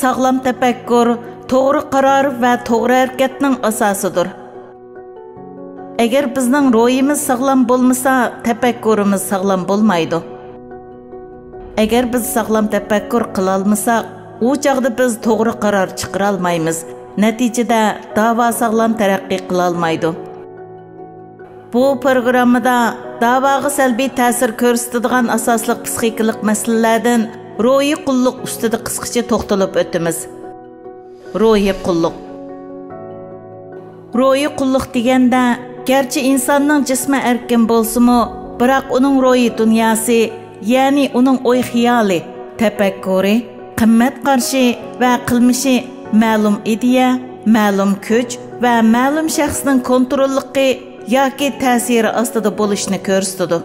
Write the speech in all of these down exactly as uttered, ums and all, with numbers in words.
ساغلام تەپەككۇر، توغرا قارار ۋە توغرا ھەرىكەتنىڭ ئاساسىدۇر. ئەگەر بىزنىڭ روھىمىز ساغلام بولمىسا، تەپەككۇرىمىز ساغلام بولمايدۇ. ئەگەر بىز ساغلام تەپەككۇر قىلالمىساق، ئۇ چاغدا بىز توغرا قارار چىقىرالمايمىز. نەتىجىدە، داۋا ساغلام تەرەققىي قىلالمايدۇ. بۇ پروگراممىدا داۋاغا سەلبىي تەسىر كۆرسىتىدىغان ئاساسلىق پسىخىكىلىق مەسىلىلەردىن روھىي قۇللۇق ئۈستىدە قىسقىچە توختىلىپ ئۆتىمىز. روھىي قۇللۇق. روھىي قۇللۇق دېگەندە، گەرچە ئىنساننىڭ جىسمى ئەركىن بولسىمۇ، بىراق ئۇنىڭ روھىي دۇنياسى، يەنى ئۇنىڭ ئوي-خىيالى، تەپەككۇرى، قىممەت قارىشى ۋە قىلمىشى مەلۇم ئىدىيە، مەلۇم كۈچ ۋە مەلۇم شەخسنىڭ كونتروللۇقى ياكى تەسىرى ئاستىدا بولۇشىنى كۆرسىتىدۇ.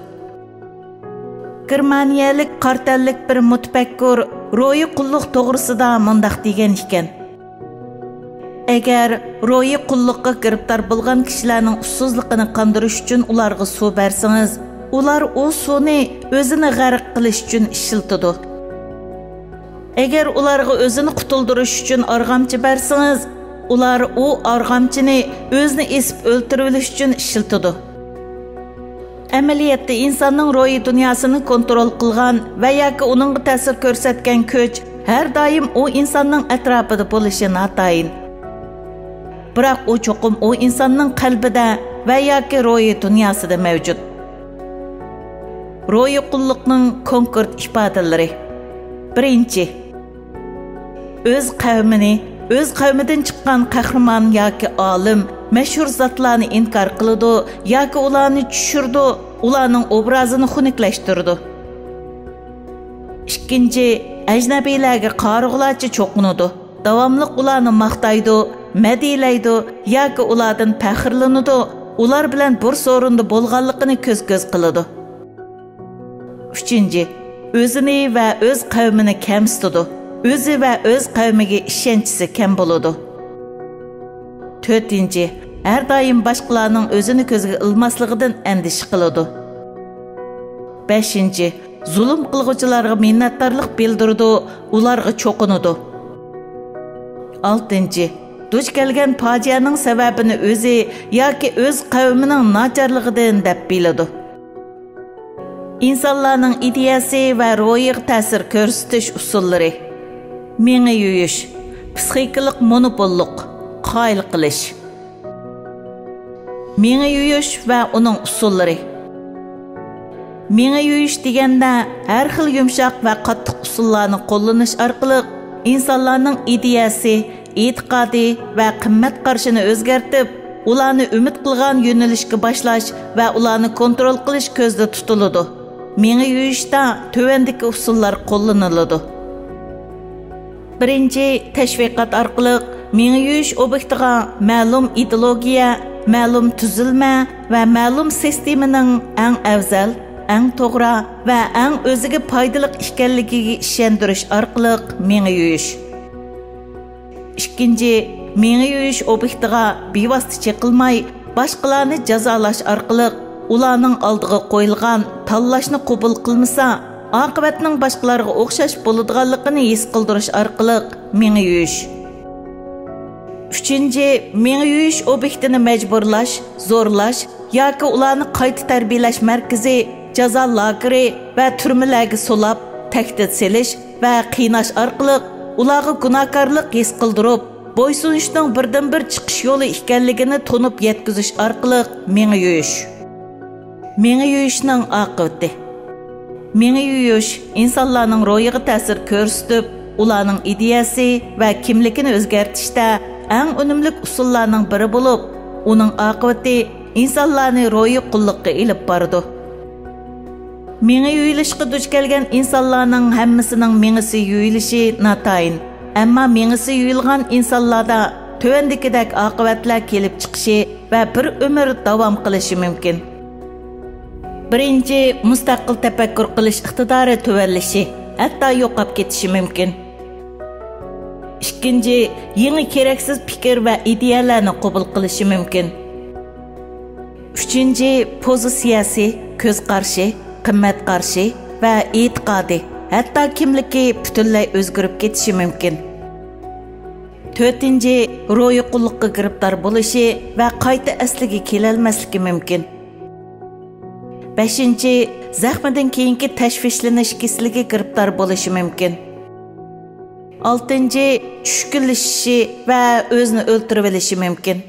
گېرمانىيەلىك قارا تەنلىك بىر مۇتەپەككۇر روھىي قۇللۇق توغرىسىدا مۇنداق دېگەن ئىكەن: ئەگەر روھىي قۇللۇققا گىرىپتار بولغان كىشىلەرنىڭ ئۇسسۇزلۇقىنى قاندۇرۇش ئۈچۈن ئۇلارغا سۇ بەرسىڭىز، ئۇلار ئۇ سۇنى ئۆزىنى غەرق قىلىش ئۈچۈن ئىشلىتىدۇ. ئەگەر ئۇلارغا ئۆزىنى قۇتۇلدۇرۇش ئۈچۈن ئارغامچا بەرسىڭىز، ئۇلار ئۇ ئارغامچىنى ئۆزىنى ئېسىپ ئۆلتۈرۈۋېلىش ئۈچۈن ئىشلىتىدۇ. ئەمەلىيەتتە ئىنساننىڭ روھىي دۇنياسىنى كونترول قىلغان ۋە ياكى ئۇنىڭغا تەسىر كۆرسەتكەن كۈچ ھەر دائىم ئۇ ئىنساننىڭ ئەتراپىدا بولۇشى ناتايىن. بىراق ئۇ چوقۇم ئۇ ئىنساننىڭ قەلبىدە ۋە ياكى روھىي دۇنياسىدا مەۋجۇت. روھىي قۇللۇقنىڭ كونكرېت ئىپادىلىرى. بىرىنچى، ئۆز قەۋمىنى، ئۆز قەۋمىدىن چىققان قەھرىمان ياكى ئالىم، مەشھۇر زاتلارنى ئىنكار قىلىدۇ ياكى ئۇلارنى چۈشۈرىدۇ، ئۇلارنىڭ ئوبرازىنى خۇنۈكلەشتۈرىدۇ. ئىككىنچى، ئەجنەبىيلەرگە قارىغۇلارچە چوقۇنىدۇ، داۋاملىق ئۇلارنى ماختايدۇ، مەدھىيلەيدۇ ياكى ئۇلاردىن پەخىرلىنىدۇ، ئۇلار بىلەن بىر سورۇندا بولغانلىقىنى كۆز-كۆز قىلىدۇ. ئۈچىنچى، ئۆزىنى ۋە ئۆز قەۋمىنى كەمسىتىدۇ، ئۆزى ۋە ئۆز قەۋمىگە ئىشەنچىسى كەم بولىدۇ. تۆتىنچى، ھەر دائىم باشقىلارنىڭ ئۆزىنى كۆزگە ئىلماسلىقىدىن ئەندىشە قىلىدۇ. بەشىنچى، زۇلۇم قىلغۇچىلارغا مىننەتدارلىق بىلدۈرىدۇ، ئۇلارغا چوقۇنىدۇ. ئالتىنچى، دۇچ كەلگەن پاجىئەنىڭ سەۋەبىنى ئۆزى ياكى ئۆز قەۋمىنىڭ ناچارلىقىدىن دەپ بىلىدۇ. ئىنسانلارنىڭ ئىدىيەسى ۋە روھىغا تەسىر كۆرسىتىش ئۇسۇللىرى. مېڭە يۇيۇش، پسىخىكىلىق مونوپوللۇق، قايىل قىلىش. مېڭە يۇيۇش ۋە ئۇنىڭ ئۇسۇللىرى. مېڭە يۇيۇش دېگەندە، ھەر خىل يۇمشاق ۋە قاتتىق ئۇسۇللارنى قوللىنىش ئارقىلىق ئىنسانلارنىڭ ئىدىيەسى، ئېتىقادى ۋە قىممەت قارىشىنى ئۆزگەرتىپ، ئۇلارنى ئۈمىد قىلغان يۆنىلىشكە باشلاش ۋە ئۇلارنى كونترول قىلىش كۆزدە تۇتۇلىدۇ. مېڭە يۇيۇشتا تۆۋەندىكى ئۇسۇللار قوللىنىلىدۇ. بىرىنچى، تەشۋىقات ئارقىلىق مېڭە يۇيۇش ئوبيېكتىغا مەلۇم ئىدېئولوگىيە، مەلۇم تۈزۈلمە ۋە مەلۇم سىستېمىنىڭ ئەڭ ئەۋزەل، ئەڭ توغرا ۋە ئەڭ ئۆزىگە پايدىلىق ئىكەنلىكىگە ئىشەندۈرۈش ئارقىلىق مېڭە يۇيۇش. ئىككىنچى، مېڭە يۇيۇش ئوبيېكتىغا بىۋاسىتە چېقىلماي، باشقىلارنى جازالاش ئارقىلىق ئۇلارنىڭ ئالدىغا قويۇلغان تاللاشنى قوبۇل قىلمىسا، ئاقىۋەتنىڭ باشقىلارغا ئوخشاش بولىدىغانلىقىنى ھېس قىلدۇرۇش ئارقىلىق مېڭە يۇيۇش. ئۈچىنچى، مېڭە يۇيۇش ئوبيېكتىنى مەجبۇرلاش، زورلاش ياكى ئۇلارنى قايتا تەربىيەلەش مەركىزى، جازا لاگېرى ۋە تۈرمىلەرگە سولاپ، تەھدىت سېلىش ۋە قىيناش ئارقىلىق ئۇلارغا گۇناھكارلىق ھېس قىلدۇرۇپ، بويسۇنۇشنىڭ بىردىنبىر چىقىش يولى ئىكەنلىكىنى تونۇپ يەتكۈزۈش ئارقىلىق مېڭە يۇيۇش. مېڭە يۇيۇشنىڭ ئاقىۋىتى. مېڭە يۇيۇش ئىنسانلارنىڭ روھىغا تەسىر كۆرسىتىپ، ئۇلارنىڭ ئىدىيەسى ۋە كىملىكىنى ئۆزگەرتىشتە ئەڭ ئۈنۈملۈك ئۇسۇللارنىڭ بىرى بولۇپ، ئۇنىڭ ئاقىۋىتى ئىنسانلارنى روھىي قۇللۇققا ئېلىپ بارىدۇ. مېڭە يۇيۇلۇشقا دۇچ كەلگەن ئىنسانلارنىڭ ھەممىسىنىڭ مېڭىسى يۇيۇلۇشى ناتايىن، ئەمما مېڭىسى يۇيۇلغان ئىنسانلاردا تۆۋەندىكىدەك ئاقىۋەتلەر كېلىپ چىقىشى ۋە بىر ئۆمۈر داۋام قىلىشى مۇمكىن. بىرىنچى، مۇستەقىل تەپەككۇر قىلىش ئىقتىدارى تۆۋەنلىشى، ھەتتا يوقاپ كېتىشى مۇمكىن. ئىككىنچى، يېڭى كېرەكسىز پىكىر ۋە ئىدىيەلەرنى قوبۇل قىلىشى مۇمكىن. ئۈچىنچى، پوزىتسىيەسى، كۆز قارىشى، قىممەت قارىشى ۋە ئېتىقادى، ھەتتا كىملىكى پۈتۈنلەي ئۆزگىرىپ كېتىشى مۇمكىن. تۆتىنچى، روھىي قۇللۇققا گىرىپتار بولۇشى ۋە قايتا ئەسلىگە كېلەلمەسلىكى مۇمكىن. بەشىنچى، زەخمىدىن كېيىنكى تەشۋىشلىنىش كېسىلىگە گىرىپتار بولۇشى مۇمكىن. ئالتىنچى، چۈشكۈنلىشىشى ۋە ئۆزىنى ئۆلتۈرۈۋېلىشى مۇمكىن.